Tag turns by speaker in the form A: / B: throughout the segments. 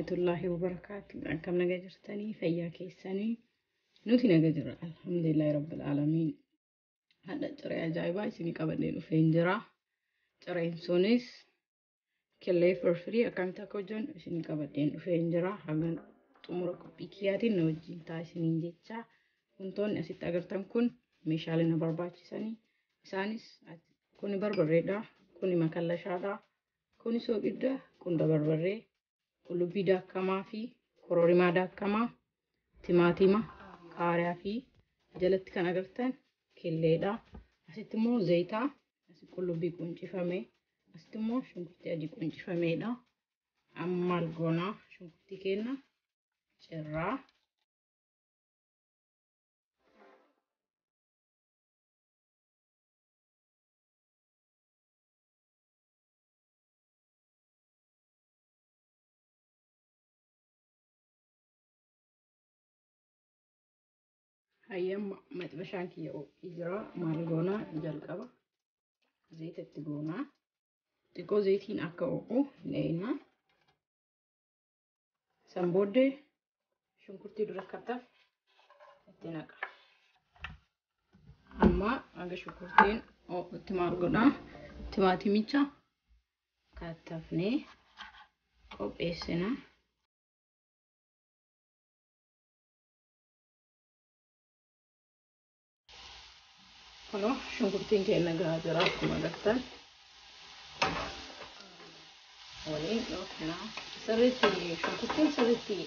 A: Warahmatullaahi wabarakaatu. Akkam naga jirtanii fayyaa keessanii nuti naga jirra. Alhamdulillahi rabbil aalamiin. Hadha ciree ajaa'ibaa isinii qabannee dhufeen jira. Cireen sunis killee firfirii akkamitti akka hojjennu isinii qabadheen dhufeen jira. Hagan xumura qophii kiyyaatiin na wajjin ta'a isiniin jecha. Wantoonni asitti agartan kun meeshaalee na barbaachisanii. Isaanis kuni barbarreedha, kuni makallashaadha, kuni soogidda, qunda barbarree, qullubbii daakamaa fi kororimaa daakamaa, timaatima, qaariyaa fi jalatti kan agartan killeedha. Asitti immoo zayitaa, asitti qullubbii quncifame, asitti immoo shunkurtii adii quncifameedha. Amma maal goonaa shunkurtii keenya cirraa. Hayyama maxbashaan kiyya ho'ii jira. Maal goonaa jalqaba zayita itti goonaa. Xiqqoo zayitiin akka ho'u leeyna. San booddee shunkurtii dura kattaf itti naqa. Amma haga shunkurtiin ho'utti maal godhaa timaatimicha kattafnee qopheessina. Kunoo shunkurtiin keenya gahaa jira akkuma agartan. Waliin dhoofna. Sirriitti shunkurtiin sirriitti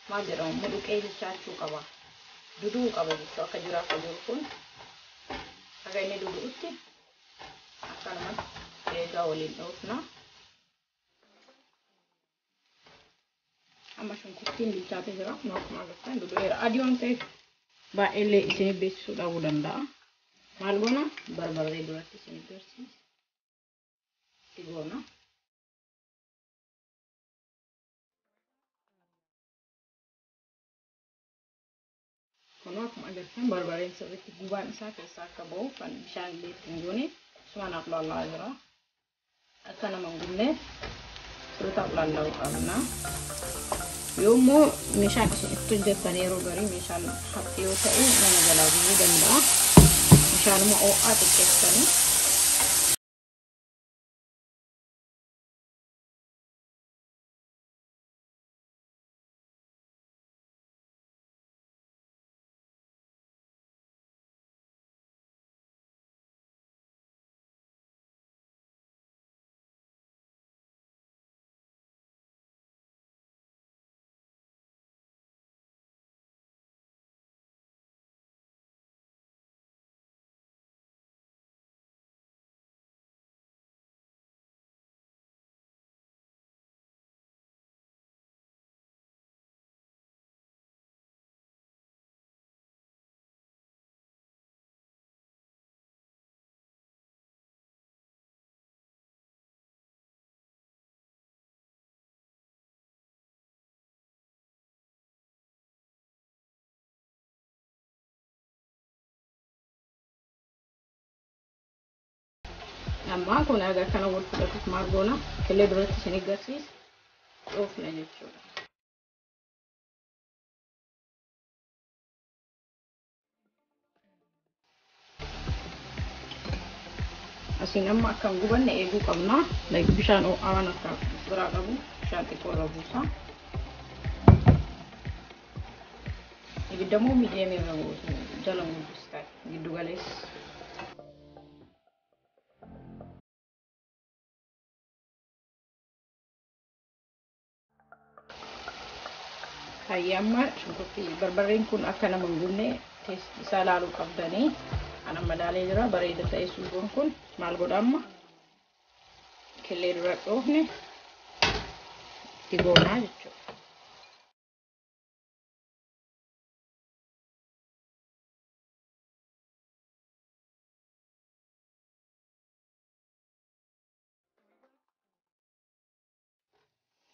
A: maal jedhamu mudhuqee bilchaachuu qaba. Duduu qaba jechuudha akka jiru akka jiru kun. Haga inni dudu'utti akkanumatti eegaa waliin dhoofna. Amma shunkurtiin bilchaatee jira. Kunoo akkuma agartan dudu'eera. Adii waan ta'eef baay'eellee isin beeksisuu dhabuu danda'a. Maal goona barbarree duratti isin agarsiisa. Itti goona. Kunoo akkuma agartan barbareen sirriitti gubaan isaa keessaa akka bahu kan bishaan illee itti hin goone sumaan aqulaallaa jira. Akka nama hin gubneef sirriitti aqulaalla'uu qabna. Yoo immoo meeshaan isin itti hojjettan yeroo garii meeshaan haphii yoo ta'e nama jalaa gubuu danda'a. Bishaanuma ho'aa xiqqeessanii. Amma kun haga kana wal fudhatuuf maal goona killee duratti isin agarsiisa dhoofna jechuudha. Asiin amma akka hin gubanne eeguu qabna. Bishaan ho'aa waan akka biraa qabu bishaan xiqqoo irra buusa. Ibidda immoo miidiyeemii irra buusu jala guddistaa giddu galeessa. Hayyama shunkurtii barbarreen kun akka nama hin gubne teessi isaa ilaaluu qabdanii. Ana madaalee jira bareeda ta'e suugoon kun maal godha amma killee dura dhoofne itti goonaa jechuudha.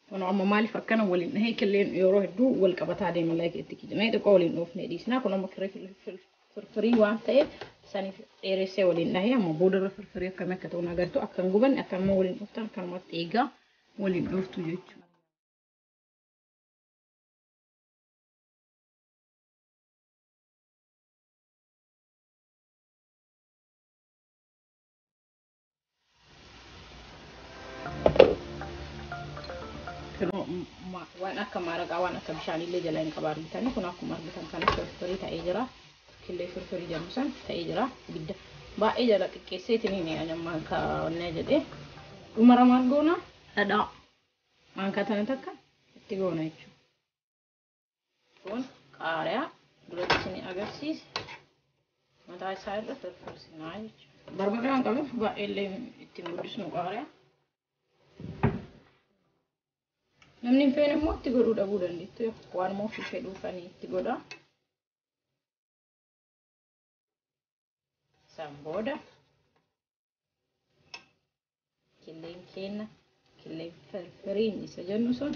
A: Kun amma maaliif akkana waliin dhahee killeen yeroo hedduu wal qabataa deema like itti kijinee xiqqoo waliin dhoofnee dhiisna. Kun amma firfirii waan ta'eef saniif dheeressee waliin dhahee amma boodarra firfirii akkamii akka ta'u agartu akka hin gubanne akka amma waliin dhooftan akkanumatti eegaa waliin dhooftu jechuudha. Waan akka maaraqaa, waan akka bishaanillee jala hin qaba argitanii. Kun akkuma argitan kana firfirii ta'ee jira. Killee firfirii jedhamu san ta'ee jira. Ibidda baay'ee jala xiqqeesseetiin amma kaa'annee jedhee dhumara maal goona? Dhadhaa maankaa tana takka itti goona jechuudha. Kun qaariyaa duratti isin agarsiise mataa isaa irra firfirsinaa jechuudha. Barbaree waan qabuuf baay'ee illee ittiin guddisnu qaariyaa. Namni hin feene immoo itti godhuu dhabuu dandeettu. Waanuma ofii fedhuufanii itti godha. San booda killeen keenya, killeen firfiriin isa jennu sun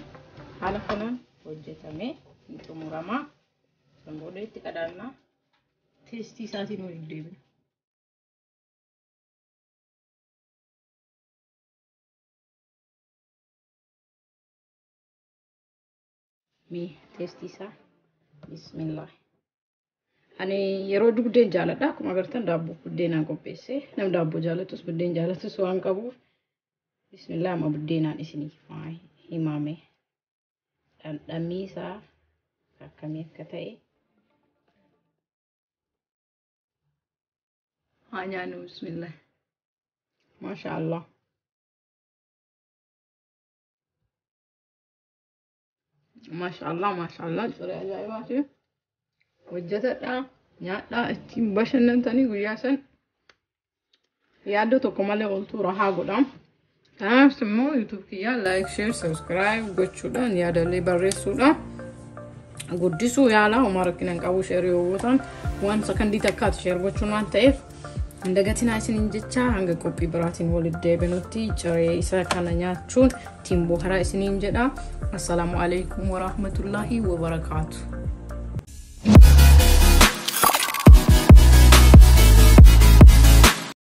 A: haala kanaan hojjetamee hin xumuramaa. San booda itti qadaannaa, teestii isaatiin waliin deebina. Mee teestii isaa, bismillah. Ani yeroo buddeen jaaladha. Akkuma agartan daabboo buddeenaan qopheesse. Nam daabboo jaalatus buddeen jaalatus waan qabuuf. Bismillah, amma buddeenaan isiniif himame. Dhandhamii isaa akkamii akka ta'e. Haa nyaannu, bismillah. Maasha Allah. Maasha Allah, maasha Allah. Ciree ajaa'ibaati. Hojjetadhaa, nyaadhaa, ittiin bashannantanii guyyaa san yaaddoo tokko malee ooltuu rahaa godha. Kanaaf immoo YouTube kiyyaa like, share, subscribe gochuudhaan, yaadallee barreessuudhaan guddisuu yaala. Homaa rakkina hin qabu, share yoo gootan waan sakandii takkaatu share gochuun waan ta'eef hin dagatinaa isiniin jecha. Hanga qophii biraatiin walitti deebinutti ciree isa kana nyaachuun ittiin boharaa isiniin jedha. Assalaamu alaikum warahmatullaahi wabarakaatu.